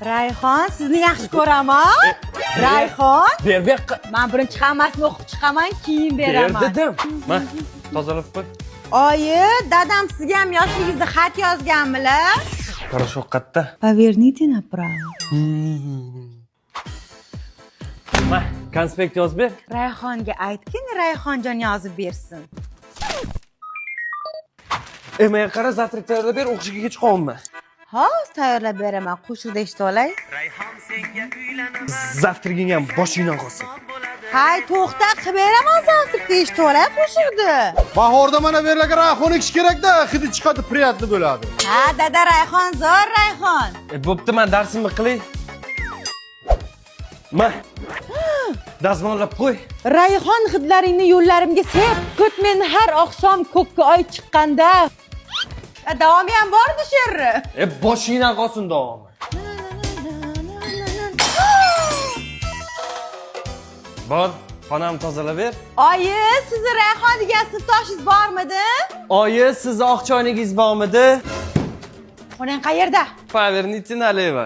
Rayhon, sizni yaxshi ko'raman. Rayhon, Ber bu yoqqa. Men birinchi hammasini o'qib chiqaman, keyin Ber beraman. dedim. Ma, tozalab qo'y. Oyi, dadam sizga ham yoshligingizda xat yozganmilar? Порошок qayerda? Поверните направо. Ma, konspekt yozib ber. Rayhonga aytgin, Rayhonjon yozib bersin. E, menga qara, завтрак tayyorlab ber, o'qishga kech qolma. Hozir tayyorlab beraman, qo'shiqda eshitib olay. Завтрак ing ham boshingdan qolsin. Hay, to'xta, qilib beraman завтрак ni, eshitib olay qo'shiqni. Bahorda mana bu yerlarga rayhon ekish kerakda, hidi chiqadi, приятно bo'ladi. Ha, dada, Rayhon zo'r Rayhon. E, bo'pti, man darsimni qilay. Ma. Dazmollab qo'y. Rayhon hidlaringni yo'llarimga sep, kut meni har oqshom ko'kka oy chiqqanda. Davomi ham bormi she'rni? E, boshingdan qolsin davomi. Bor, xonamni tozalab ber. Oyi, sizni Rayhon degan sinfdoshingiz bormidi? Oyi, sizni oq choynigingiz bormidi? Xonang qayerda? Поверните налево.